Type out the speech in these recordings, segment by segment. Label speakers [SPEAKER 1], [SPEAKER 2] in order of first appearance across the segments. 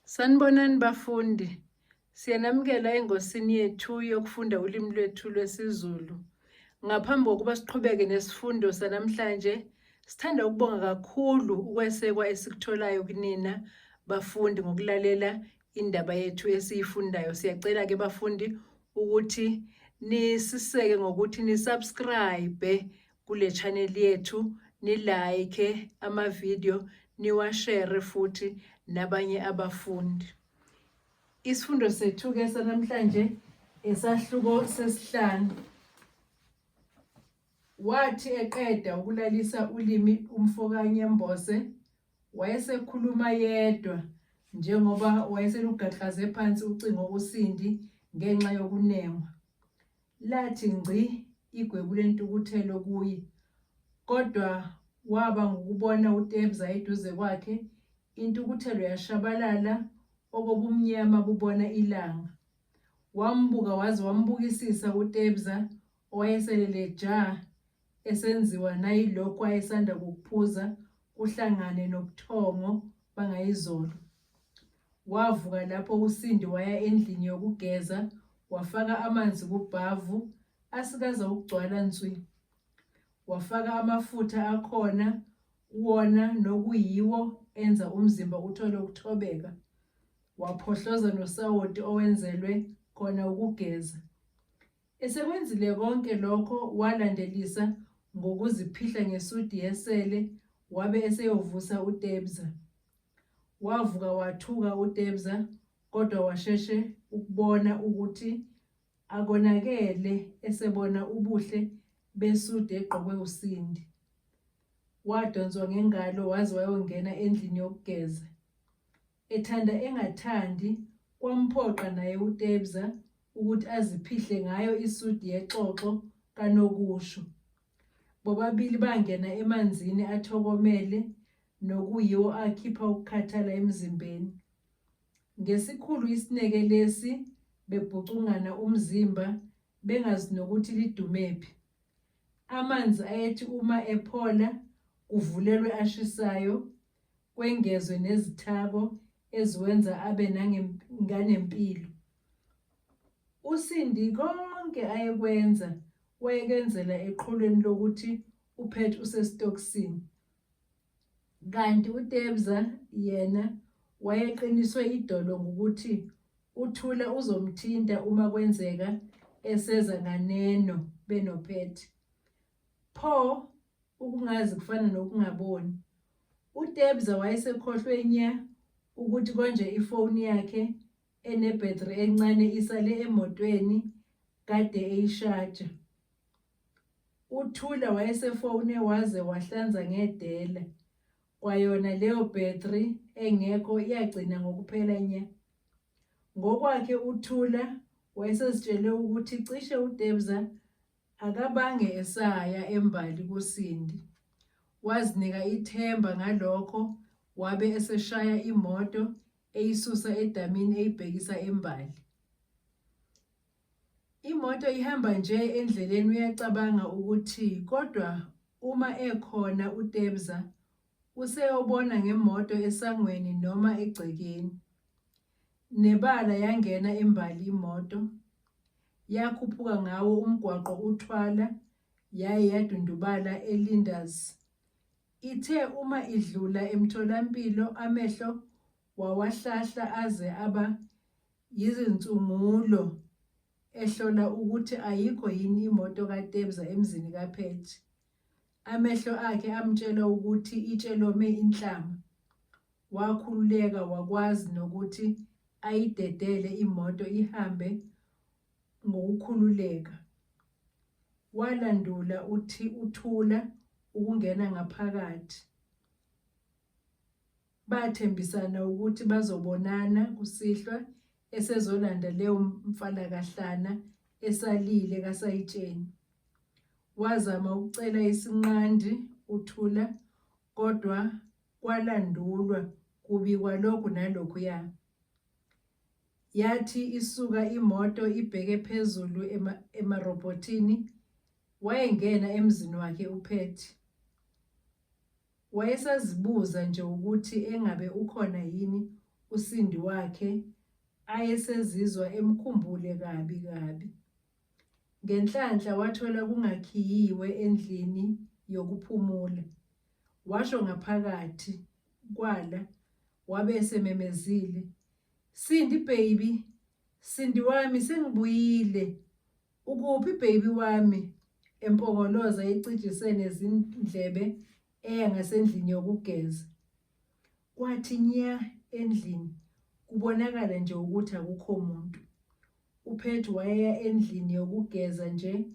[SPEAKER 1] Sanibonani bafundi. Siyanamukela engosini yethu yokufunda ulimi lwethu lwesiZulu. Ngaphambi kokuba siqhubeke nesifundo sanamhlanje, sithanda ukubonga kakhulu ukwesekwa esikutholayo kunina bafundi ngokulalela indaba yethu esiyifundayo. Siyacela-ke bafundi ukuthi nisiseke ngokuthi nisubscribe kule channel yethu ni-like ama-video niwashere futhi nabanye abafundi. Isifundo sethu-ke sanamhlanje esahluko sesihlanu. Wathi eqeda ukulalisa ulimi umfokaNyembose wayesekhuluma yedwa njengoba wayeselugaklaze phansi ucingo uSindi ngenxa yokunengwa. Lathi ngci igwebu lentukuthelo kuye, kodwa waba ngukubona uTebza eduze kwakhe, intukuthelo yashabalala okobumnyama bubona ilanga. Wambuka waze wambukisisa uTebza owayeselele ja esenziwa nayilokhu ayesanda kukuphuza kuhlangane nobuthongo bangayizolo. Wavuka lapho uSindi waya endlini yokugeza wafaka amanzi kubhavu asikaza ukugcwala nswi. Wafaka amafutha akhona kuwona nokuyiwo enza umzimba uthole ukuthobeka. Waphohloza nosawoti owenzelwe khona ukugeza. Esekwenzile konke lokho walandelisa ngokuziphihla ngesudi yesele wabe eseyovusa uTebza. Wavuka wathuka uTebza kodwa washeshe ukubona ukuthi akonakele esebona ubuhle besudi egqokwe uSindi. Wadonswa ngengalo waze wayongena endlini yokugeza. Ethanda engathandi kwamphoqa naye uTebza ukuthi aziphihle ngayo isudi yexoxo kanokusho. Bobabili bangena emanzini athokomele nokuyiwo akhipha ukukhathala emzimbeni. Ngesikhulu isineke lesi bebhucungana umzimba bengazi nokuthi lidumephi. Amanzi ayethi uma ephola kuvulelwe ashisayo kwengezwe nezithako eziwenza abe nganempilo. USindi konke ayekwenza wayekenzela eqholweni lokuthi uPat usesitokisini. Kanti uTebza yena wayeqiniswe idolo ngukuthi uThula uzomthinta uma kwenzeka eseza nganeno benoPat. Pho ukungazi kufana nokungaboni. UTebza wayesekhohlwe nya ukuthi konje ifoni yakhe enebhethri encane isale emotweni kade eyishaja. UThula wayesefone waze wahlanza ngedela. Kwayona leyo bhethri engekho yagcina ngokuphela nya. Ngokwakhe uThula wayesezitshele ukuthi cishe uTebza Akabange esaya eMbali kuSindi. Wazinika ithemba ngalokho wabe eseshaya imoto eyisusa edamini eyibhekisa eMbali. Imoto ihamba nje endleleni uyacabanga ukuthi kodwa uma ekhona uTebza useyobona ngemoto esangweni noma egcekeni. Nebala yangena eMbali imoto. Yakhuphuka ngawo umgwaqo uThwala yaye yadundubala eLinders. Ithe uma idlula emtholampilo amehlo wawahlahla aze aba yizinsungulo ehlola ukuthi ayikho yini imoto kaTebza emzini kaPat. Amehlo akhe amtshela ukuthi itshe lome inhlama. Wakhululeka wakwazi nokuthi ayidedele imoto ihambe ngokukhululeka. Walandula uThula ukungena ngaphakathi. Bathembisana ukuthi bazobonana kusihlwa esezolanda leyo mfalakahlana esalile kasayitsheni. Wazama ukucela isinqandi uThula kodwa kwalandulwa kubikwa lokhu nalokhuya. Yathi isuka imoto ibheke phezulu emarobhothini wayengena emzini wakhe uPat. Wayesazibuza nje ukuthi engabe ukhona yini uSindi wakhe ayesezizwa emkhumbule kabi kabi. Ngenhlanhla wathola kungakhiyiwe endlini yokuphumula. Washo ngaphakathi kwala wabe esememezile, Sindi baby, Sindi wami sengibuyile. Ukuphi baby wami? Empongoloza ecijise nezindlebe eya ngasendlini yokugeza. Kwathi nya endlini kubonakala nje ukuthi akukho muntu. UPat wayeya endlini yokugeza nje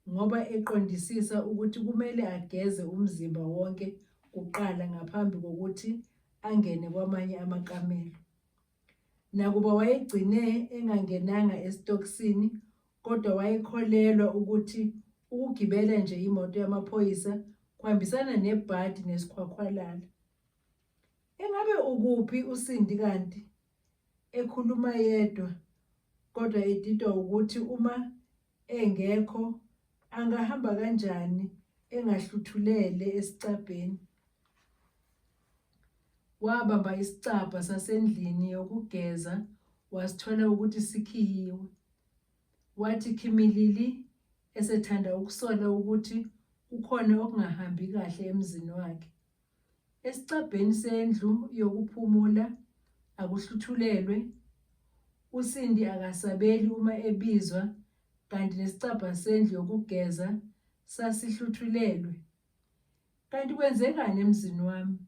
[SPEAKER 1] ngoba eqondisisa ukuthi kumele ageze umzimba wonke kuqala ngaphambi kokuthi angene kwamanye amakamelo. Nakuba wayegcine engangenanga esitokisini kodwa wayekholelwa ukuthi ukugibela nje imoto yamaphoyisa kuhambisana nebhadi nesikhwakhwalala. Engabe ukuphi uSindi kanti? Ekhuluma yedwa kodwa edidwa ukuthi uma engekho angahamba kanjani engahluthulele esicabheni. Wabamba isicabha sasendlini yokugeza wasithola ukuthi sikhiyiwe. Wathi khimilili esethanda ukusola ukuthi kukhona okungahambi kahle emzini wakhe. Esicabheni sendlu yokuphumula akuhluthulelwe, uSindi akasabeli uma ebizwa kanti nesicabha sendlu yokugeza sasihluthulelwe. Kanti kwenzekani emzini wami?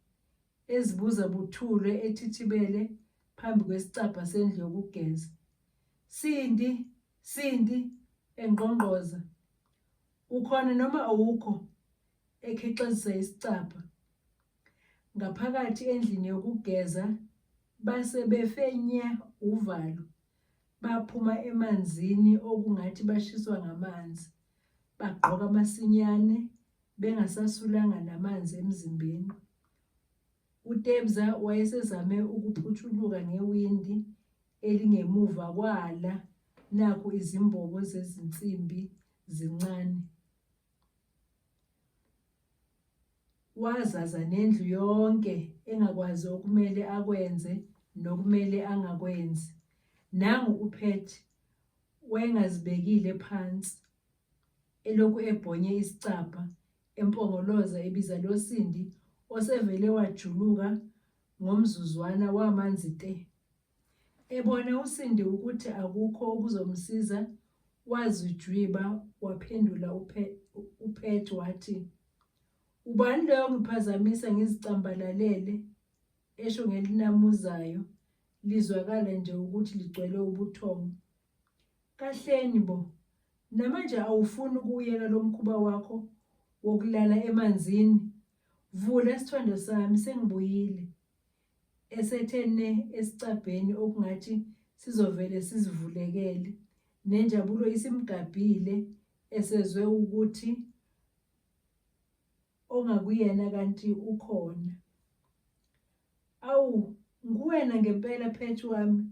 [SPEAKER 1] Ezibuza buthule ethithibele phambi kwesicabha sendlu yokugeza. Sindi, Sindi, engqongqoza. Ukhona noma awukho? Ekhexezisa isicabha. Ngaphakathi endlini yokugeza base befe nya uvalo. Baphuma emanzini okungathi bashiswa ngamanzi. Bagqoka masinyane bengasasulanga namanzi emzimbeni. UTebza wayesezame ukuphutshuluka ngewindi elingemuva kwala nakhu izimbobo zezinsimbi zincane. Wazaza nendlu yonke engakwazi okumele akwenze nokumele angakwenzi. Nangu uPat wayengazibekile phansi, elokhu ebhonye isicabha, empongoloza ebiza lo Sindi osevele wajuluka ngomzuzwana wamanzi te. Ebona uSindi ukuthi akukho okuzomsiza wazijwiba waphendula uPat wathi, Ubani loyo ongiphazamisa ngizicambalalele? Esho ngelinamuzayo lizwakala nje ukuthi ligcwele ubuthongo. Kahleni bo, namanje awufuni ukuwuyeka lo mkhuba wakho wokulala emanzini? Vula sithwando sami sengibuyile. Esethe ne esicabheni okungathi sizovele sizivulekele. Nenjabulo isimgabhile esezwe ukuthi ongakuyena kanti ukhona. Awu, nguwena ngempela Pat wami.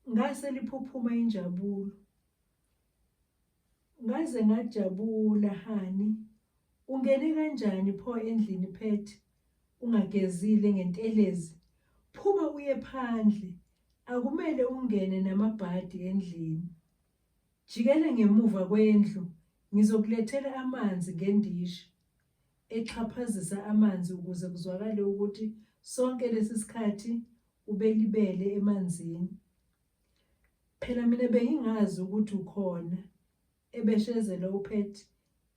[SPEAKER 1] Ngase liphuphuma injabulo. Ngaze ngajabula honey. Ungene kanjani pho endlini Pat ungagezile ngentelezi? Phuma uye phandle. Akumele ungene namabhadi endlini. Jikela ngemuva kwendlu ngizokulethela amanzi ngendishi. Exhaphazisa amanzi ukuze kuzwakale ukuthi sonke lesi sikhathi ubelibele emanzini. Phela mina bengingazi ukuthi ukhona, ebeshezela uPat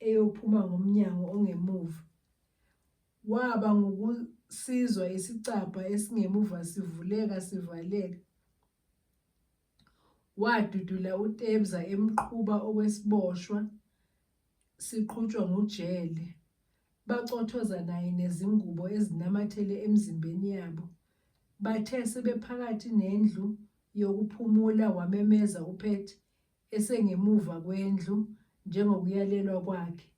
[SPEAKER 1] eyophuma ngomnyango ongemuva. Waba ngukusizwa isicabha esingemuva sivuleka sivaleka. Wadudula uTebza emqhuba okwesiboshwa siqhutshwa ngujele. Bacothoza naye nezingubo ezinamathele emzimbeni yabo. Bathe sebephakathi nendlu yokuphumula wamemeza uPat esengemuva kwendlu njengokuyalelwa kwakhe.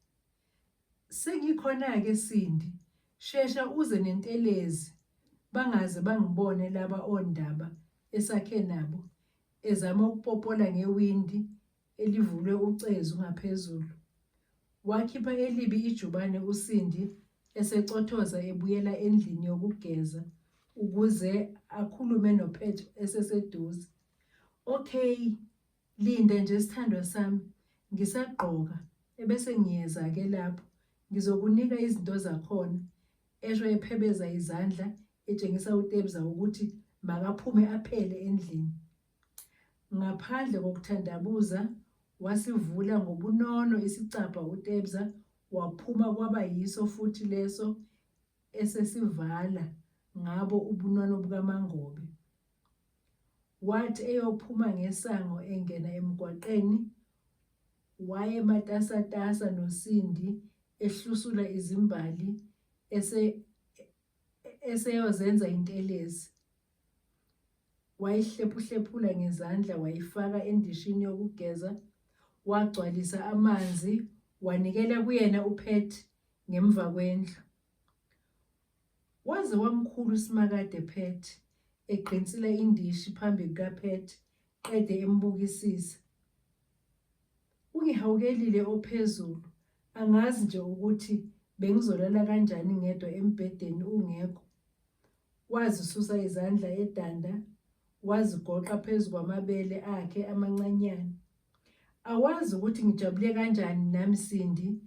[SPEAKER 1] Sengikhona-ke Sindi, shesha uze nentelezi bangaze bangibone laba ondaba esakhe nabo, ezama ukupopola ngewindi elivulwe ucezu ngaphezulu. Wakhipha elibi ijubane uSindi esecothoza ebuyela endlini yokugeza. ukuze akhulume noPat eseseduze. Okay, linda nje sithandwa sami, ngisagqoka ebese ngiyeza-ke lapho, ngizokunika izinto zakhona, esho ephebeza izandla etshengisa uTebza ukuthi makaphume aphele endlini. Ngaphandle kokuthandabuza wasivula ngobunono isicabha uTebza waphuma kwaba yiso futhi leso esesivala ngabo ubunono bukaMaNgobe. Wathi eyophuma ngesango engena emgwaqeni wayematasatasa noSindi ehlusula izimbali ese eseyozenza intelezi. Wayihlephuhlephula ngezandla wayifaka endishini yokugeza, wagcwalisa amanzi wanikela kuyena uPat ngemva kwendlu. Waze wamkhulu uSimakade Pat, egqinsila indishi phambi kukaPat qede embukisisa. Ungihawukelile ophezulu, angazi nje ukuthi bengizolala kanjani ngedwa embhedeni ungekho. Wazisusa izandla edanda wazigoqa phezu kwamabele akhe amancanyana. Awazi ukuthi ngijabule kanjani nami Sindi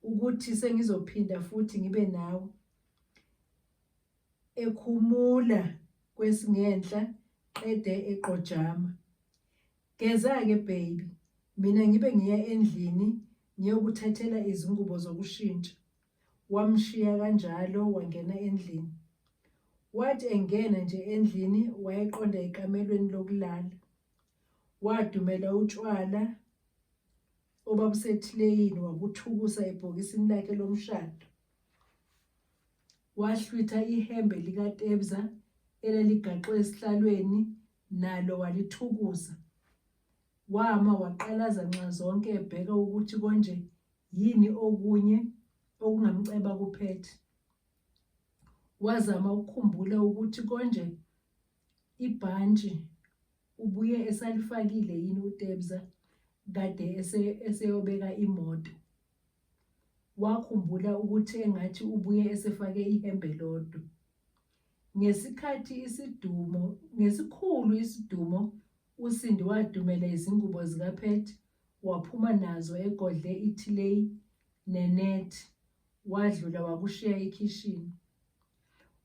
[SPEAKER 1] ukuthi sengizophinda futhi ngibe nawe. Ekhumula kwesingenhla qede eqojama. Geza-ke baby, mina ngibe ngiya endlini ngiyokuthathela izingubo zokushintsha. Wamshiya kanjalo wangena endlini. Wathi engena nje endlini wayeqonda ekamelweni lokulala. Wadumela utshwala obabusethleyini wabuthukusa ebhokisini lakhe lomshado. Wahlwitha ihembe likaTebza elaligaxwe esihlalweni nalo walithukusa. Wama waqalaza nxazonke ebheka ukuthi konje yini okunye okungamceba kuPat. Wazama ukukhumbula ukuthi konje ibhantshi ubuye esalifakile yini uTebza kade eseyobeka imoto. Wakhumbula ukuthi engathi ubuye esefake ihembe lodwa. Ngesikhathi isidumo, ngesikhulu isidumo uSindi wadumela izingubo zikaPat waphuma nazo egodle ithileyi nenethi wadlula wakushiya ekhishini.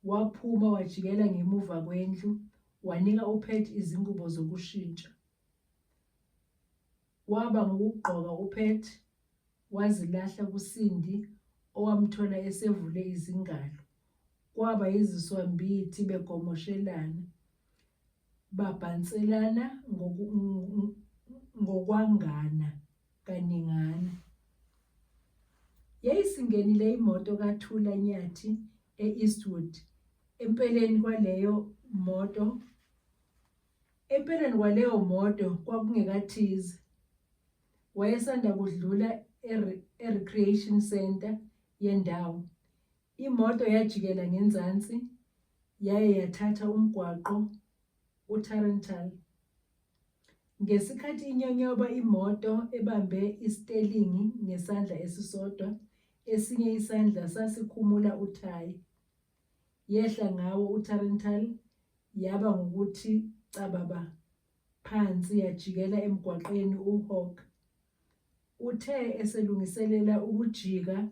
[SPEAKER 1] Waphuma wajikela ngemuva kwendlu wanika uPat izingubo zokushintsha. Waba ngukugqoka uPat wazilahla kuSindi owamthola esevule izingalo. Kwaba yiziswambithi begomoshelana, babhanselana ngokwangana kaningana. Yayisingenile imoto kaThula Nyathi e-Eastwood. Empeleni kwaleyo moto Empeleni kwaleyo moto kwakungekathize. Wayesanda kudlula e-recreation centre yendawo. Imoto yajikela ngenzansi yaye yathatha umgwaqo uTarntal. Ngesikhathi inyonyoba imoto ebambe isitelingi ngesandla esisodwa, esinye isandla sasikhumula uthayi. Yehla ngawo uTarntal yaba ngukuthi cababa phansi yajikela emgwaqeni uHawk. Uthe eselungiselela ukujika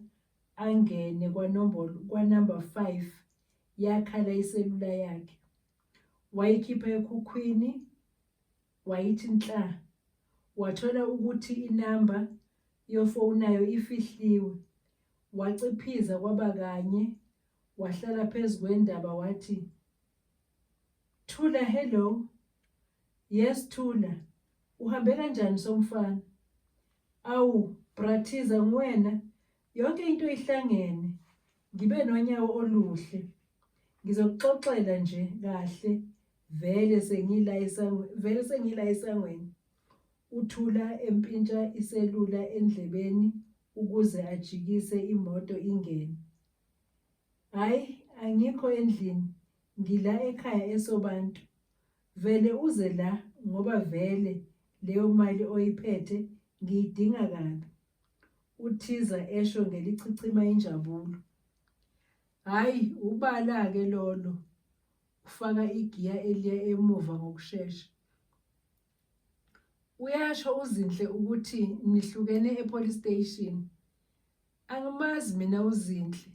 [SPEAKER 1] angene kwanombolo kwanumber 5 yakhala iselula yakhe. Wayikhipha ekhukhwini wayithi nhla. Wathola ukuthi inamba yofonayo ifihliwe. Waciphiza kwaba kanye wahlala phezu kwendaba wathi Thula hello. Yes Thula. Uhambe kanjani somfana? Awu Brathiza nguwena. Yonke into ihlangene. Ngibe nonyawo oluhle. Ngizokuxoxela nje kahle vele sengila esangweni, vele sengila esangweni. Uthula empintsha iselula endlebeni ukuze ajikise imoto ingene. Hhayi angikho endlini ngila ekhaya eSobantu. Vele uze la ngoba vele leyo mali oyiphethe ngiyidinga kabi. UThiza esho ngelichichima injabulo. Hhayi ubala-ke lolo. ufaka igiya eliya emuva ngokushesha. Uyasho uZinhle ukuthi nihlukene epolice station. Angimazi mina uZinhle,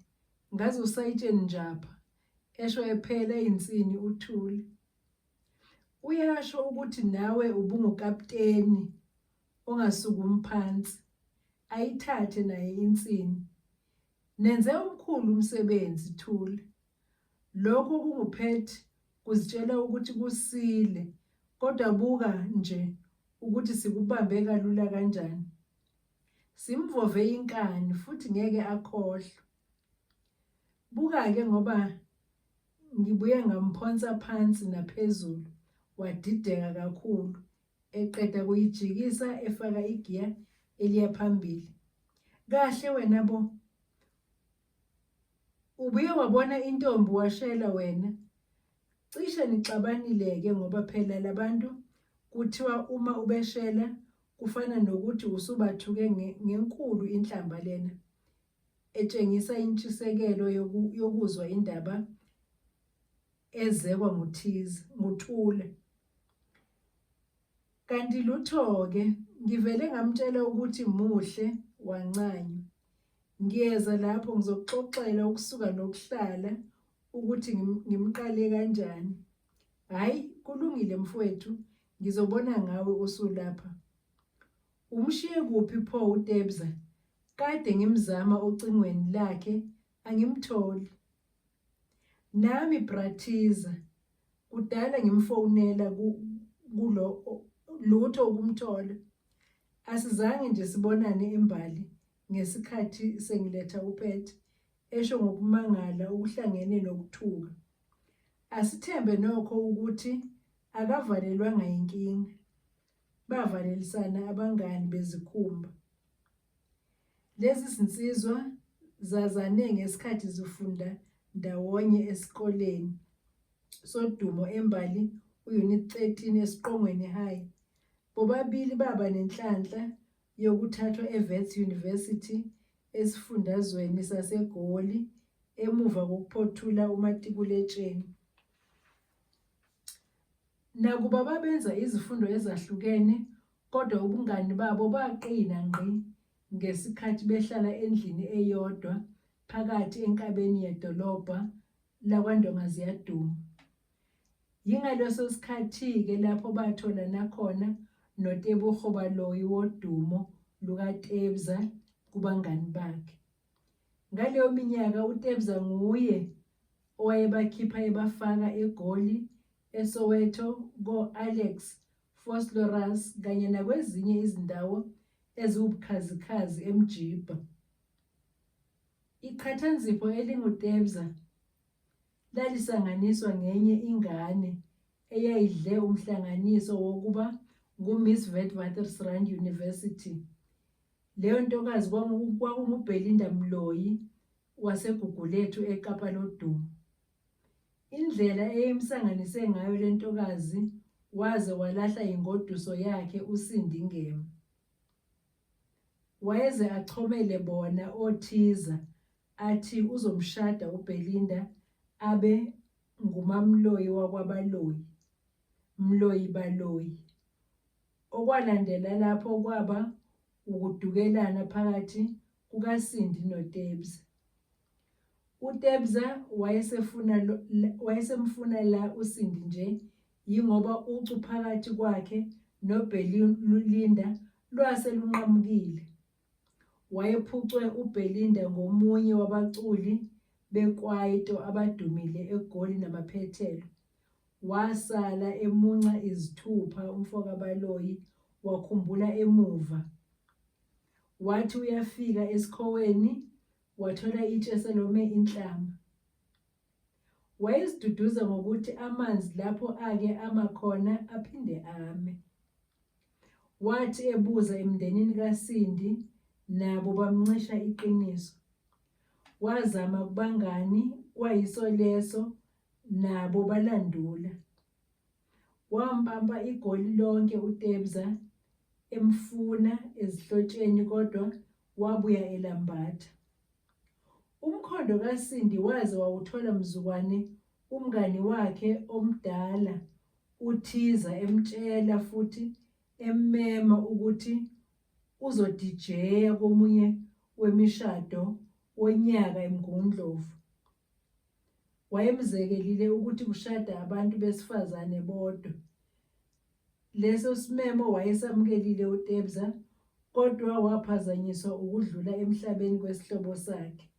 [SPEAKER 1] ngazi usayitsheni Njapha, esho ephela insini uThuli. Uyasho ukuthi nawe ubungukapteni ongasukumi phansi, ayithathe naye insini. Nenze omkhulu umsebenzi Thuli. Lokhu okunguPat kuzitshela ukuthi kusile kodwa buka nje ukuthi sikubambe kalula kanjani. Simvove inkani futhi ngeke akhohlwe. Buka-ke ngoba ngibuye ngamphonsa phansi naphezulu wadideka kakhulu eqeda kuyijikisa efaka igiya eliya phambili. Kahle wena bo. Ubuye wabona intombi washela wena. Cishe nixabanile-ke ngoba phela labantu kuthiwa uma ubeshela kufana nokuthi usubathuke ngenkulu inhlamba lena etshengisa intshisekelo yokuzwa indaba ezekwa nguthize nguThula. Kanti lutho-ke, ngivele ngamtshela ukuthi muhle, wancanywa. Ngiyeza lapho ngizokuxoxela ukusuka nokuhlala ukuthi ngimqale kanjani. Hhayi, kulungile mfowethu, ngizobona ngawe usulapha. Umshiye kuphi pho uTebza? Kade ngimzama ocingweni lakhe angimtholi. Nami bra Thiza, kudala ngimfonela kulo lutho ukumthola. Asizange nje sibonane embali ngesikhathi sengiletha uPet, esho ngokumangala okuhlangene nokuthuka. Asithembe nokho ukuthi akavalelwanga yinkinga. Bavalelisana abangani bezikhumba. Lezi zinsizwa zazane ngesikhathi zifunda ndawonye esikoleni sodumo eMbali u-Unit 13 eSiqongweni High. Bobabili baba nenhlanhla yokuthathwa eWits University esifundazweni saseGoli emuva kokuphothula umatikuletsheni. Nakuba babenza izifundo ezahlukene kodwa ubungani babo baqina ngqi ngesikhathi behlala endlini eyodwa phakathi enkabeni yedolobha lakwaNdongaziyaduma. Yingaleso sikhathi-ke lapho batholana khona noTebogo Baloyi wodumo lukaTebza kubangani bakhe. Ngaleyo minyaka uTebza nguye owayebakhipha ebafaka eGoli, eSoweto, ko-Alex Vosloorus kanye nakwezinye izindawo eziwubukhazikhazi eMjibha. Iqhathanzipho elinguTebza lalisanganiswa ngenye ingane eyayidle umhlanganiso wokuba nguMiss Witwatersrand University. Leyo ntokazi kwakunguBelinda Mloyi waseGugulethu eKapa Lodumo. Indlela eyayimsanganise ngayo le ntokazi waze walahla ingoduso yakhe uSindi Ngema. Wayeze achomele bona othiza athi uzomshada uBelinda abe nguMaMloyi wakwaBaloyi, Mloyi Baloyi. Okwalandela lapho kwaba wukudukelana phakathi kukaSindi noTebza. UTebza wayesefuna wayesemfuna la uSindi nje yingoba ucu phakathi kwakhe noBelinda lwase lunqamukile. Wayephucwe uBelinda ngomunye wabaculi bekwaito abadumile eGoli namaphethelo. Wasala emunca izithupha umfokaBaloyi wakhumbula emuva. Wathi uyafika esikhoweni wathola itshe selome inhlama. Wayeziduduza ngokuthi amanzi lapho ake ama khona aphinde ame. Wathi ebuza emndenini kaSindi nabo bamncisha iqiniso. Wazama kubangani kwayiso leso nabo balandula. Wampampa iGoli lonke uTebza emfuna ezihlotsheni kodwa wabuya elambatha. Umkhondo kaSindi waze wawuthola mzukwane umngani wakhe omdala uThiza emtshela futhi emmema ukuthi uzodijeya komunye wemishado wonyaka eMgungundlovu. Wayemzekelile ukuthi kushada abantu besifazane bodwa. Leso simemo wayesamukelile uTebza kodwa waphazanyiswa ukudlula emhlabeni kwesihlobo sakhe.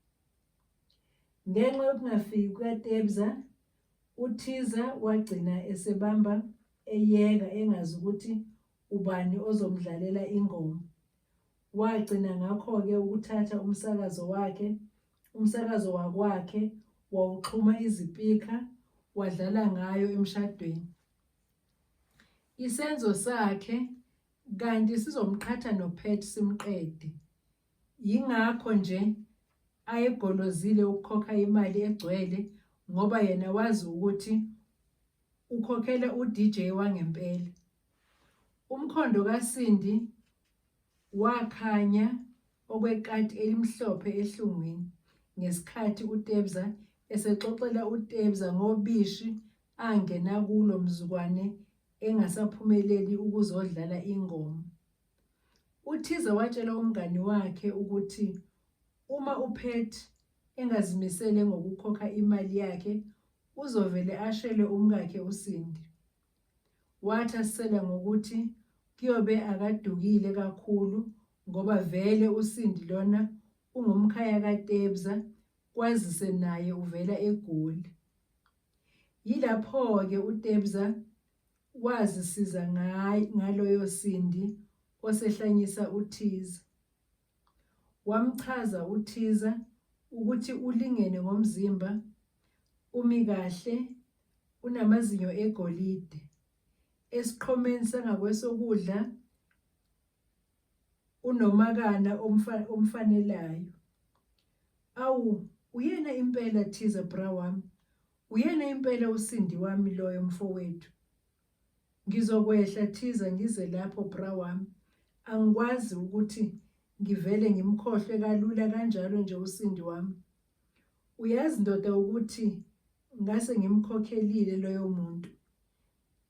[SPEAKER 1] Ngenxa yokungafiki kukaTebza, uThiza wagcina esebamba eyeka engazi ukuthi ubani ozomdlalela ingoma. Wagcina ngakho-ke ukuthatha umsakazo wakhe, umsakazo wakwakhe wawuxhuma izipikha wadlala ngayo emshadweni. Isenzo sakhe kanti sizomqhatha noPat simqede. Yingakho nje ayegolozile ukukhokha imali egcwele ngoba yena wazi ukuthi ukhokhela uDJ wangempela. Umkhondo kaSindi wakhanya okwekati elimhlophe ehlungwini ngesikhathi uTebza esexoxela uTebza ngobishi angena kulo mzukwane engasaphumeleli ukuzodlala ingoma. UThize watshela umngani wakhe ukuthi uma uPat engazimisele ngokukhokha imali yakhe uzovele ashele umkakhe uSindi. Wathasisela ngokuthi kuyobe akadukile kakhulu ngoba vele uSindi lona ungumkhaya kaTebza kwazise naye uvela eGoli. Yilapho-ke uTebza wazisiza ngaloyo Sindi osehlanyisa uThiza. Wamchaza uThiza ukuthi ulingene ngomzimba, umi kahle, unamazinyo egolide. Esiqhomeni sangakwesokudla unomakana omfanelayo. Awu, uyena impela Thiza bra wami, uyena impela uSindi wami loyo mfowethu. Ngizokwehla Thiza ngize lapho bra wami. Angikwazi ukuthi ngivele ngimkhohlwe kalula kanjalo nje uSindi wami. Uyazi ndoda ukuthi ngase ngimkhokhelile loyo muntu.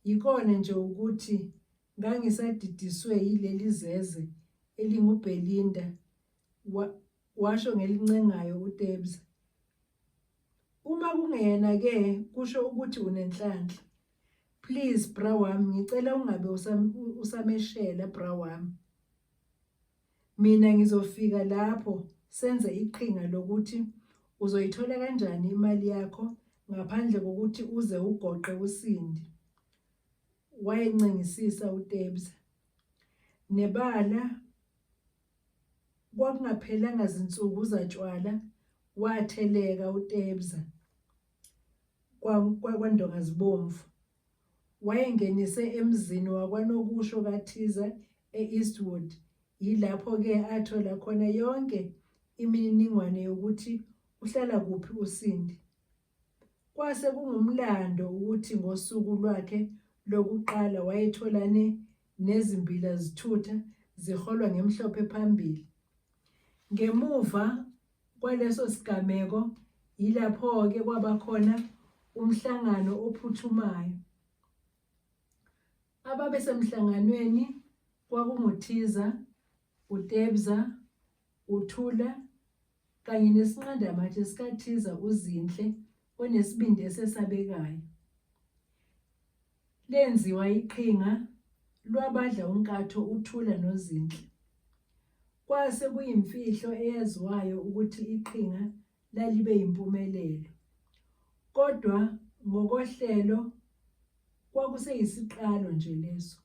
[SPEAKER 1] Yikona nje ukuthi ngangisadidiswe yileli zeze elinguBelinda, washo ngelincengayo uTebza. Uma kungeyena ke kusho ukuthi unenhlanhla. Please bra wami ngicela ungabe usameshela bra wami. Mina ngizofika lapho senze iqhinga lokuthi uzoyithola kanjani imali yakho ngaphandle kokuthi uze ugoqe uSindi. Wayencengisisa uTebza. Nebala Kwakungaphelanga zinsuku zatshwala watheleka uTebza kwaNdongazibomvu. Wayengenise emzini wakwaNokusho kaThiza e-Eastwood yilapho-ke athola khona yonke imininingwane yokuthi uhlala kuphi uSindi. Kwase kungumlando ukuthi ngosuku lwakhe lokuqala wayetholane nezimbila zithutha ziholwa ngemhlophe phambili. Ngemuva kwaleso sigameko yilapho-ke kwaba khona umhlangano ophuthumayo. Ababesemhlanganweni kwakunguThiza, uTebza, uThula kanye nesinqandamathe sikaThiza uZinhle onesibindi esesabekayo. Lenziwa iqhinga lwabadla unkatho uThula noZinhle. Kwase kuyimfihlo eyaziwayo ukuthi iqhinga lalibe yimpumelelo. Kodwa ngokohlelo kwakuseyisiqalo nje leso.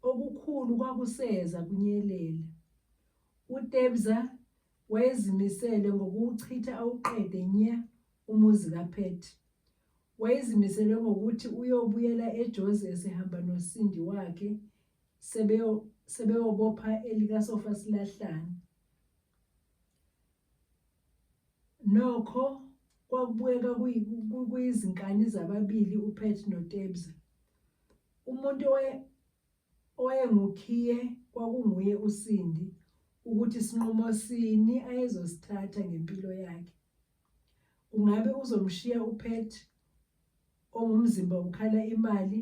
[SPEAKER 1] Okukhulu kwakuseza kunyelela. UTebza wayezimisele ngokuwuchitha awuqede nya umuzi kaPat. Wayezimisele ngokuthi uyobuyela eJozi esehamba noSindi wakhe sebeyobopha elikasofa silahlane. Nokho kwakubukeka kuyizinkani zababili uPat noTebza. Umuntu Owayengukhiye kwakunguye uSindi ukuthi sinqumo sini ayezosithatha ngempilo yakhe. Kungabe uzomshiya uPat? ongumzimba ukhala imali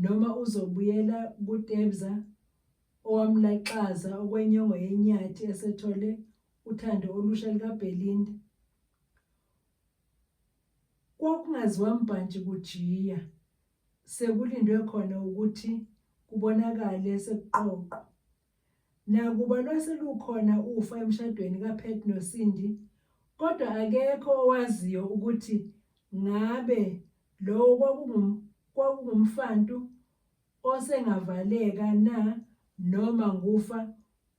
[SPEAKER 1] noma uzobuyela kuTebza owamlaxaza okwenyongo yenyathi esethole uthando olusha lukaBelinda. Kwakungaziwa mbhantshi kujiya, sekulindwe khona ukuthi kubonakale sekuqoqwa. Nakuba lwase lukhona ufa emshadweni kaPat noCindy, kodwa akekho owaziyo ukuthi ngabe lowo kwakungumfantu osengavaleka na noma ngufa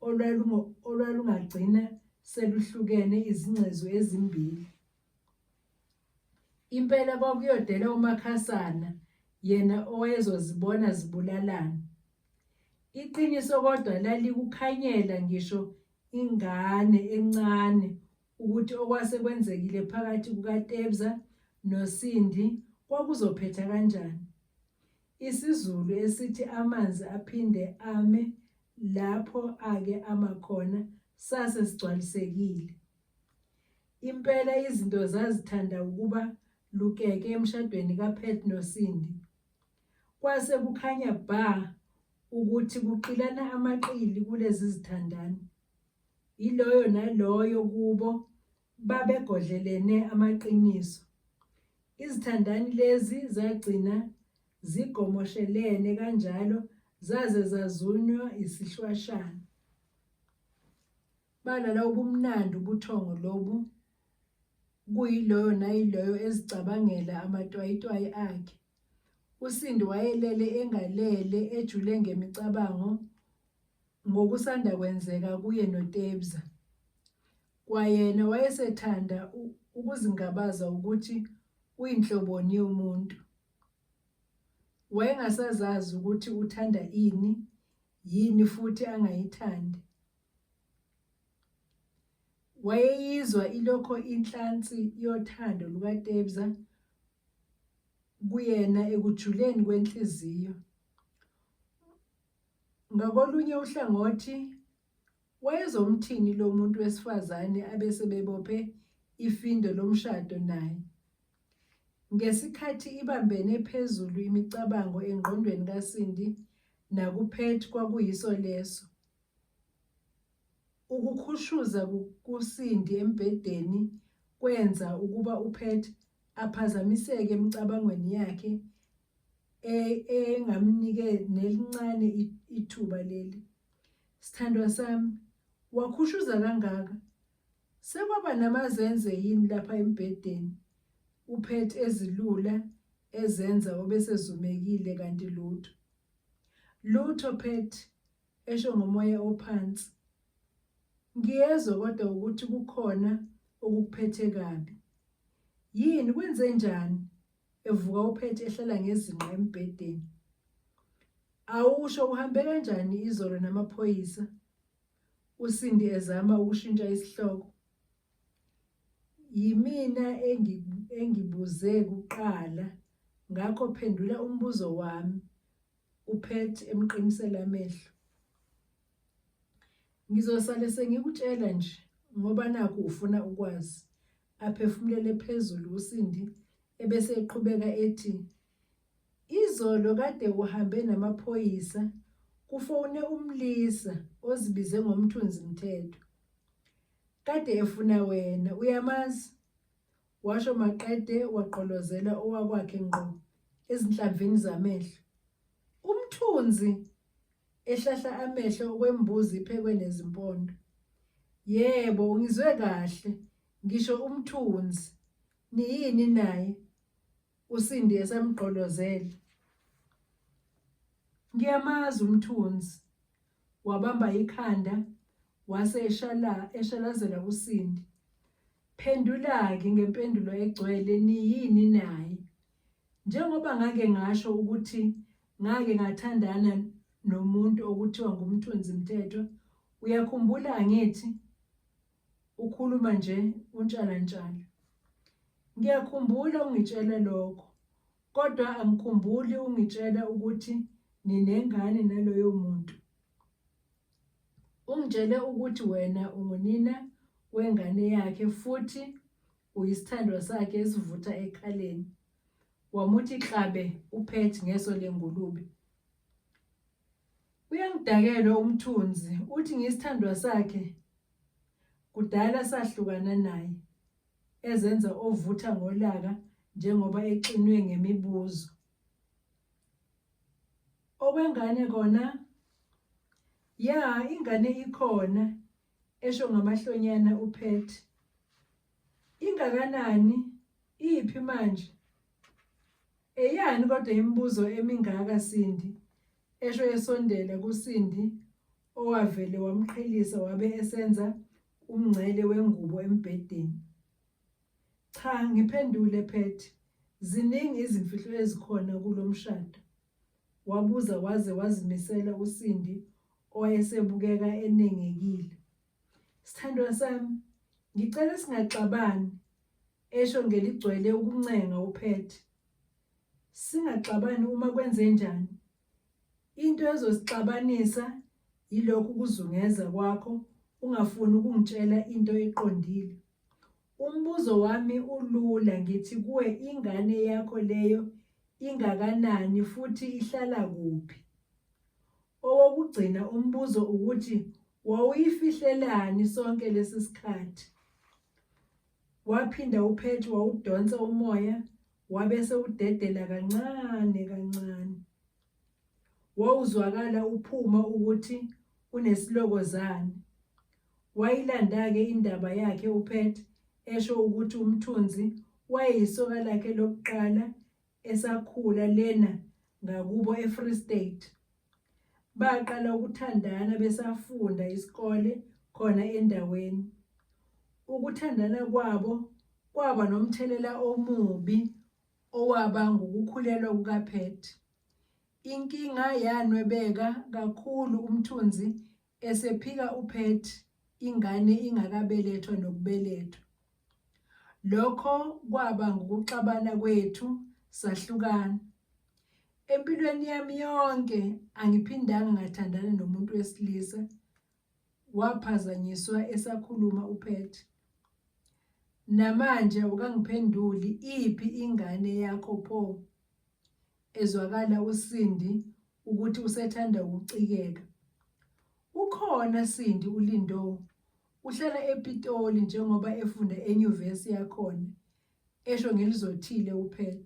[SPEAKER 1] olwalungagcina seluhlukene izingcezu ezimbili. Impela kwakuyodela uMakhasana yena owayezozibona zibulalana. Iqiniso kodwa lalikukhanyela ngisho ingane encane ukuthi okwase kwenzekile phakathi kukaTebza noSindi kwakuzophetha kanjani. IsiZulu esithi amanzi aphinde ame lapho ake ama khona sase sigcwalisekile. Impela izinto zazithanda ukuba lukeke emshadweni kaPat noCindy. Kwase kukhanya bha ukuthi kuqilana amaqili kulezi zithandani. Yiloyo naloyo kubo babegodlelene amaqiniso. Izithandani lezi zagcina zigomoshelene kanjalo zaze zazunywa isihlwashana. Balala ubumnandi ubuthongo lobu kuyiloyo nayiloyo ezicabangela amatwayitwayi akhe. USindi wayelele engalele ejule ngemicabango ngokusanda kwenzeka kuye noTebza. Kwayena wayesethanda ukuzingabaza ukuthi uyinhloboni yomuntu. Wayengasazazi ukuthi uthanda ini, yini futhi angayithandi. Wayeyizwa ilokho inhlansi yothando lukaTebza kuyena ekujuleni kwenhliziyo. Ngakolunye uhlangothi wayezomthini lo muntu wesifazane abesebebophe ifindo lomshado naye. Ngesikhathi ibambene phezulu imicabango engqondweni kaSindi nakuPat kwakuyiso leso. Ukukhushuza kuSindi embhedeni kwenza ukuba uPat aphazamiseke emicabangweni yakhe engamnike nelincane ithuba leli. Sithandwa sami, wakhushuza kangaka? Sekwaba namazenze yini lapha embhedeni? UPat ezilula ezenza obesezumekile kanti lutho. Lutho Pat, esho ngomoya ophansi. Ngiyezwa kodwa ukuthi kukhona okukuphethe kabi. Yini, kwenzenjani? Evuka uPat ehlala ngezinqa embhedeni. Awusho uhambe kanjani izolo namaphoyisa? USindi ezama ukushintsha isihloko. Yimina engibuze kuqala ngakho phendula umbuzo wami, uPat emqinisela amehlo. Ngizosale sengikutshela nje ngoba nakhu ufuna ukwazi. Aphefumulele phezulu uSindi ebese eqhubeka ethi Izolo kade uhambe namaphoyisa kufowune umlisa ozibize ngoMthunzi Mthethwa. Kade efuna wena, uyamazi? Washo maqede wagqolozela owakwakhe ngqo ezinhlamvini zamehlo. UMthunzi! Ehlahla amehlo okwembuzi iphekwe nezimpondo. Yebo, ungizwe kahle, ngisho uMthunzi. Niyini naye? USindi esamgqolozele. Ngiyamazi uMthunzi. Wabamba ikhanda wase eshala eshalazela uSindi. Phendula-ke ngempendulo egcwele niyini naye? Njengoba ngake ngasho ukuthi ngake ngathandana nomuntu okuthiwa nguMthunzi Mthethwa, uyakhumbula angithi? Ukhuluma nje uNtshalantshala. Ngiyakhumbula ungitshela lokho, kodwa angikhumbuli ungitshela ukuthi ninengane naloyo muntu. Ungitshele ukuthi wena ungunina wengane yakhe futhi uyisithandwa sakhe esivutha ekhaleni. Wamuthi klabe uPat ngeso lengulube. Uyangidakelwa uMthunzi, uthi ngiyisithandwa sakhe. Kudala sahlukana naye, ezenza ovutha ngolaka njengoba exinwe ngemibuzo. Okwengane kona? Ya, ingane ikhona, esho ngamahlonyana uPat. Ingakanani? Iphi manje? Eyani kodwa imibuzo emingaka Sindi? Esho esondela kuSindi owavele wamqhelisa wabe esenza umngcele wengubo embhedeni. Cha ngiphendule Pat, ziningi izimfihlo ezikhona kulo mshado. Wabuza waze wazimisela uSindi owayesebukeka enengekile. Sithandwa sami, ngicela singaxabani, esho ngeligcwele ukuncenga uPat. Singaxabani uma kwenzenjani? Into ezosixabanisa yilokhu kuzungeza kwakho ungafuni ukungitshela into eqondile. Umbuzo wami ulula ngithi kuwe ingane yakho leyo ingakanani futhi ihlala kuphi? Owokugcina umbuzo ukuthi wawuyifihlelani sonke lesi sikhathi? Waphinda uPat wawudonsa umoya wabe sewudedela kancane kancane. Wawuzwakala uphuma ukuthi unesilokozane. Wayilanda-ke indaba yakhe uPat esho ukuthi uMthunzi wayeyisoka lakhe lokuqala esakhula lena ngakubo eFree State. Baqala ukuthandana besafunda isikole khona endaweni. Ukuthandana kwabo kwaba nomthelela omubi owaba ngukukhulelwa kukaPat. Inkinga yanwebeka kakhulu uMthunzi esephika uPat ingane ingakabelethwa nokubelethwa. Lokho kwaba ngukuxabana kwethu sahlukana. Empilweni yami yonke angiphindanga ngathandana nomuntu wesilisa, waphazanyiswa esakhuluma uPat. Namanje awukangiphenduli iphi ingane yakho pho? Ezwakala uSindi ukuthi usethanda ukucikeka. Ukhona Sindi uLindo Uhlala ePitoli njengoba efunda enyuvesi yakhona, esho ngelizothile uPat.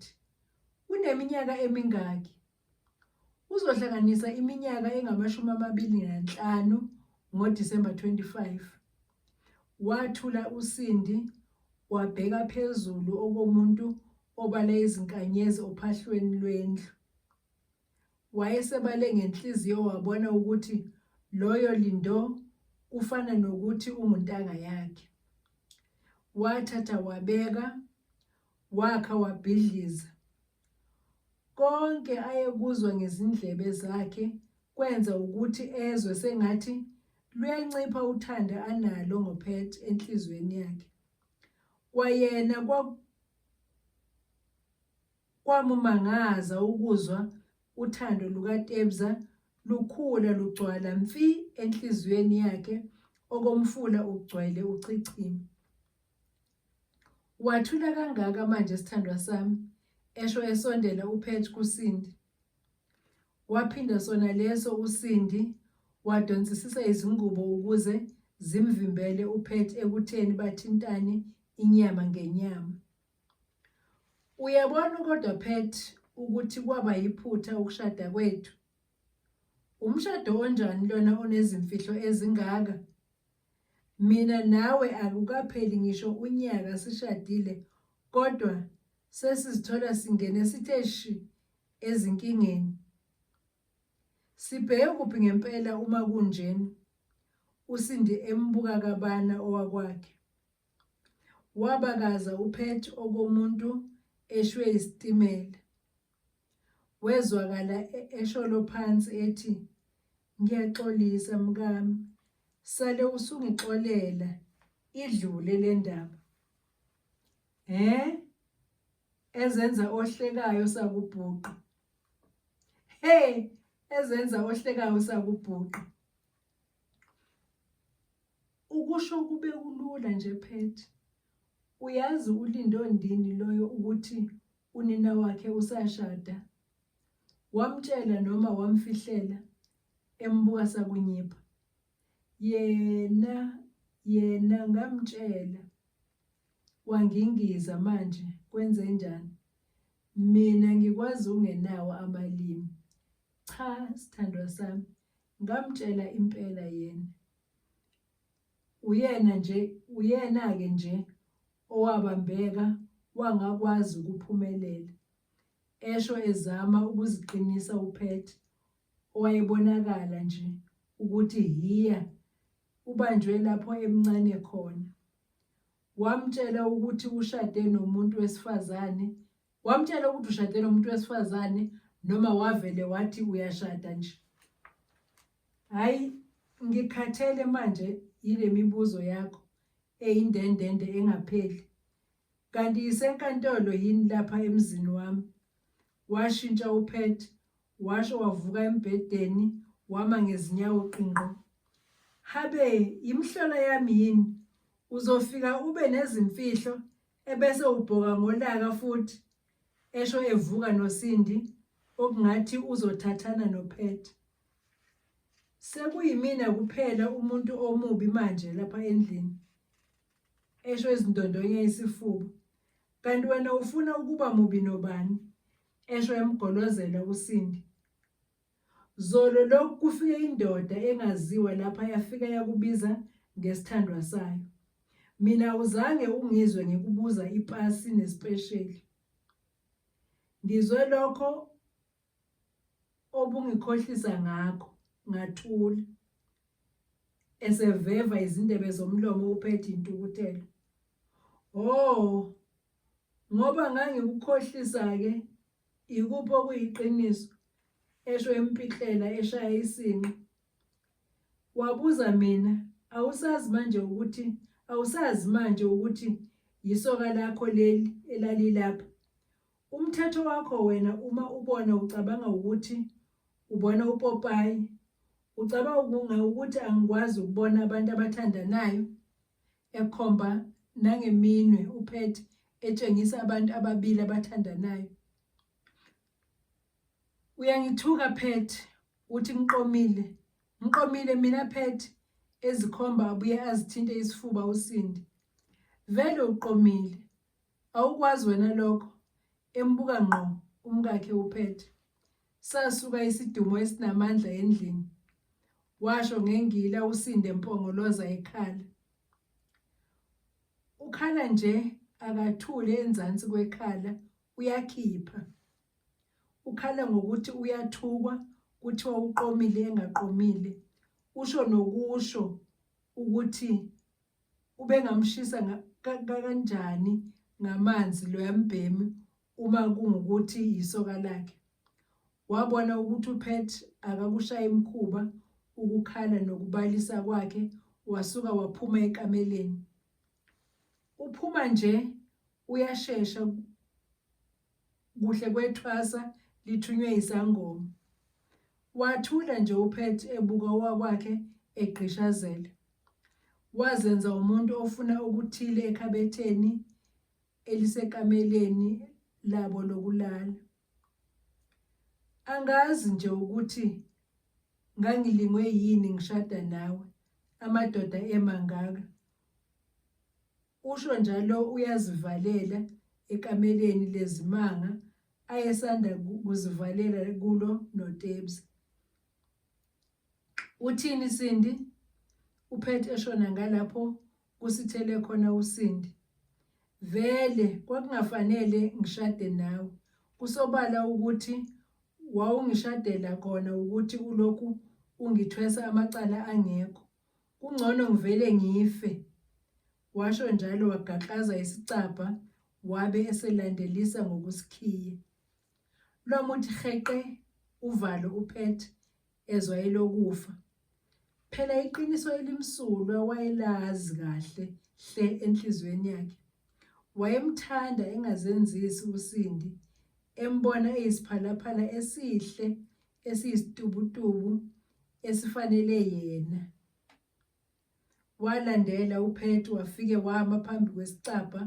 [SPEAKER 1] Uneminyaka emingaki? Uzohlanganisa iminyaka engama-25 ngoDisemba 25. Wathula uSindi wabheka phezulu okomuntu obala izinkanyezi ophahlweni lwendlu. Wayesebale ngenhliziyo wabona ukuthi loyo Lindo kufana nokuthi unguntanga yakhe. Wathatha wabeka, wakha wabhidliza. Konke ayekuzwa ngezindlebe zakhe kwenza ukuthi ezwe sengathi luyancipha uthando analo ngoPat enhliziyweni yakhe. Kwayena Kwamumangaza ukuzwa uthando lukaTebza lukhula lugcwala mfi enhliziyweni yakhe okomfula ugcwele uchichima. Wathula kangaka manje sithandwa sami, esho esondela uPat kuSindi. Waphinda sona leso uSindi wadonsisisa izingubo ukuze zimvimbele uPat ekutheni bathintane inyama ngenyama. Uyabona kodwa Pat ukuthi kwaba yiphutha ukushada kwethu. Umshado onjani lona onezimfihlo ezingaka? Mina nawe akukapheli ngisho unyaka sishadile kodwa sesizithola singene sithe shi ezinkingeni. Sibheke kuphi ngempela uma kunjena? USindi embuka kabana owakwakhe. Wabakaza uPat okomuntu eshwe yisitimela. Wezwakala e-, esholo phansi ethi, Ngiyaxolisa mkami, sale usungixolela idlule le ndaba. Hhe? Ezenza ohlekayo sakubhuqa. He, ezenza ohlekayo sakubhuqa. Ukusho kube kulula nje Pat. Uyazi uLindo ndini loyo ukuthi unina wakhe usashada? Wamtshela noma wamfihlela? Embuka sakunyipha. Yena, yena ngamtshela. Wangingiza manje kwenzenjani? Mina ngikwazi ungenawo amalimi. Cha, sithandwa sami, ngamtshela impela yena. Uyena nje, uyena-ke nje owabambeka wangakwazi ukuphumelela, esho ezama ukuziqinisa uPat owayebonakala nje ukuthi hhiya ubanjwe lapho emncane khona. Wamtshela ukuthi ushade nomuntu wesifazane, wamtshela ukuthi ushade nomuntu wesifazane noma wavele wathi uyashada nje. Hhayi, ngikhathele manje yile mibuzo yakho eyindendende engapheli. Kanti yisenkantolo yini lapha emzini wami? Washintsha uPat, washo wavuka embhedeni wama ngezinyawo qingqo. Habe, yimhlola yami yini? Uzofika ube nezimfihlo ebese ubhoka ngolaka futhi, esho evuka noSindi okungathi uzothathana noPat. Sekuyimina kuphela umuntu omubi manje lapha endlini, esho ezindondonya isifuba. Kanti wena ufuna ukuba mubi nobani? esho emgolozela uSindi. Zolo lokhu kufike indoda engaziwa lapha yafika yakubiza ngesithandwa sayo. Mina awuzange ungizwe ngikubuza ipasi nesipesheli. Ngizwe lokho obungikhohlisa ngakho ngathula. Eseveva izindebe zomlomo uphethe intukuthelo. Oh, ngoba ngangikukhohlisa-ke ikuphi okuyiqiniso esho empiklela eshaya isinqe wabuza mina awusazi manje ukuthi awusazi manje ukuthi yisoka lakho leli elalilapha umthetho wakho wena uma ubona ucabanga ukuthi ubona upopayi ucabanga ukuthi angikwazi ukubona abantu abathandanayo ekhomba nangeminwe uPat etshengisa abantu ababili abathandanayo. Uyangithuka Pat, uthi ngiqomile. Ngiqomile mina Pat, ezikhomba abuye azithinte isifuba uSindi. Vele uqomile. Awukwazi wena lokho, embuka ngqo umkakhe uPat. Sasuka isidumo esinamandla endlini. Washo ngengila uSindi empongoloza ekhala. Ukhala nje akathule enzansi kwekhala uyakhipha. Ukhala ngokuthi uyathukwa kuthiwa uqomile engaqomile. Usho nokusho ukuthi ubengamshisa kanjani ngamanzi loya mbhemi uma kungukuthi yisoka lakhe. Wabona ukuthi uPat akakushayi mkhuba ukukhala nokubalisa kwakhe wasuka waphuma ekameleni. Uphuma nje uyashesha kuhle kwethwasa lithunywe isangoma. Wathula nje uPat ebuka owakwakhe egqishazela. Wazenza umuntu ofuna okuthile ekhabetheni elisekameleni labo lokulala. Angazi nje ukuthi ngangilingwe yini ngishada nawe, amadoda emangaka. Usho njalo uyazivalela ekameleni lezimanga ayesanda kuzivalela kulo noTebs. Uthini Sindi? UPat eshona ngalapho kusithele khona uSindi. Vele kwakungafanele ngishade nawe. Kusobala ukuthi wawungishadela kona ukuthi ulokhu ungithwesa amacala angekho. Kungcono ngivele ngife. Washo njalo wagaklaza isicabha wabe eselandelisa ngokusikhiya. Lwamuthi heqe uvalo uPat ezwa elokufa. Phela iqiniso elimsulwa wayelazi kahle hle enhliziyweni yakhe. Wayemthanda engazenzisi uSindi, embona eyisiphalaphala esihle esiyisitubutubu esifanele yena. Walandela uPat wafike wama phambi kwesicabha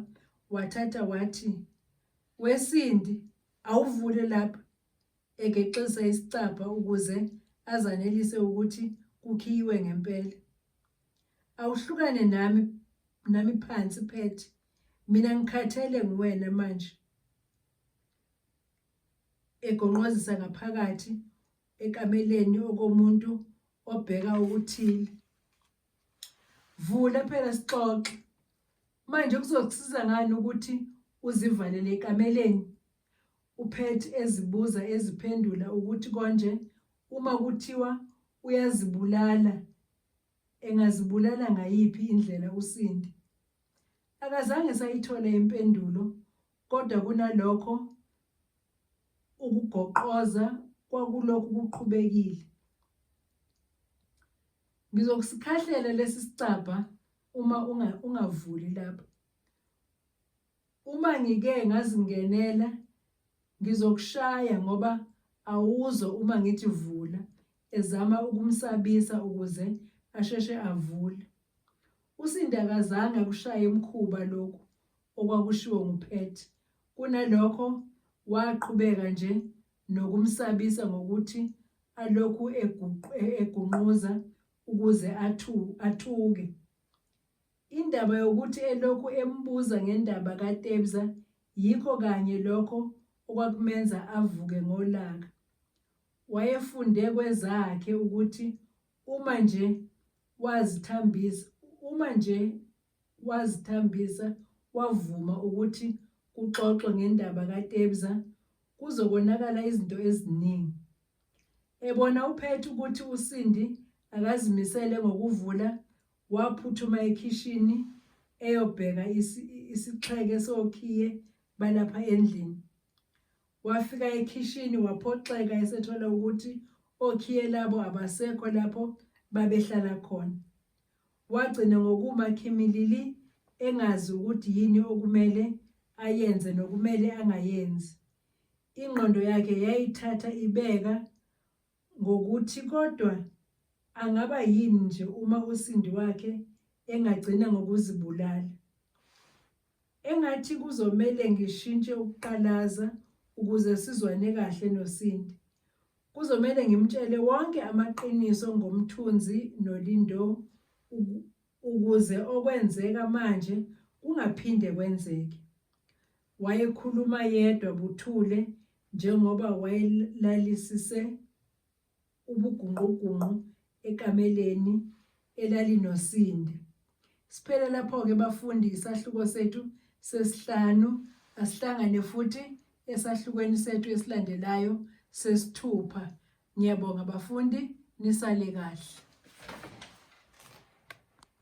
[SPEAKER 1] wathatha wathi. WeSindi, awuvule lapha, egexisa isicabha ukuze azanelise ukuthi kukhiyiwe ngempela. Awuhlukane nami nami phansi Pet, mina ngikhathele nguwena manje. Egonqozisa ngaphakathi ekameleni okomuntu obheka okuthile. Vula phela sixoxe. Manje kuzokusiza ngani ukuthi uzivalele ekameleni? UPat ezibuza eziphendula ukuthi konje uma kuthiwa uyazibulala engazibulala ngayiphi indlela uSindi? Akazange sayithola impendulo kodwa kunalokho ukugoqoza kwakulokhu kuqhubekile. Ngizokusikhahlela lesi sicabha uma ungavuli lapha. Uma ngike ngazingenela ngizokushaya ngoba awuzwa uma ngithi vula, ezama ukumsabisa ukuze asheshe avule. USindi akazange akushaye mkhuba lokhu okwakushiwo nguPat, kunalokho waqhubeka nje nokumsabisa ngokuthi alokhu egunquza ukuze athuke. Indaba yokuthi elokhu embuza ngendaba kaTebza yikho kanye lokho okwakumenza avuke ngolaka. Wayefunde kwezakhe ukuthi uma nje wazithambisa uma nje wazithambisa wavuma ukuthi kuxoxwe ngendaba kaTebza kuzokonakala izinto eziningi. Ebona uPet ukuthi uSindi akazimisele ngokuvula Waphuthuma ekhishini eyobheka isixheke sokhiye balapha endlini. Wafika ekhishini waphoxeka esethola ukuthi okhiye labo abasekho lapho babehlala khona. Wagcina ngokuma khimilili engazi ukuthi yini okumele ayenze nokumele angayenzi. Ingqondo yakhe yayithatha ibeka ngokuthi kodwa angaba yini nje uma uSindi wakhe engagcina ngokuzibulala. Engathi kuzomele ngishintshe ukuqalaza ukuze sizwane kahle noSindi. Kuzomele ngimtshele wonke amaqiniso ngoMthunzi noLindo ukuze okwenzeka manje kungaphinde kwenzeke. Wayekhuluma yedwa buthule njengoba wayelalisise ubugunqugunqu ekameleni elalinoSindi. Siphele lapho-ke bafundi isahluko sethu sesihlanu. Asihlangane futhi esahlukweni sethu esilandelayo sesithupha. Ngiyabonga bafundi, nisale kahle.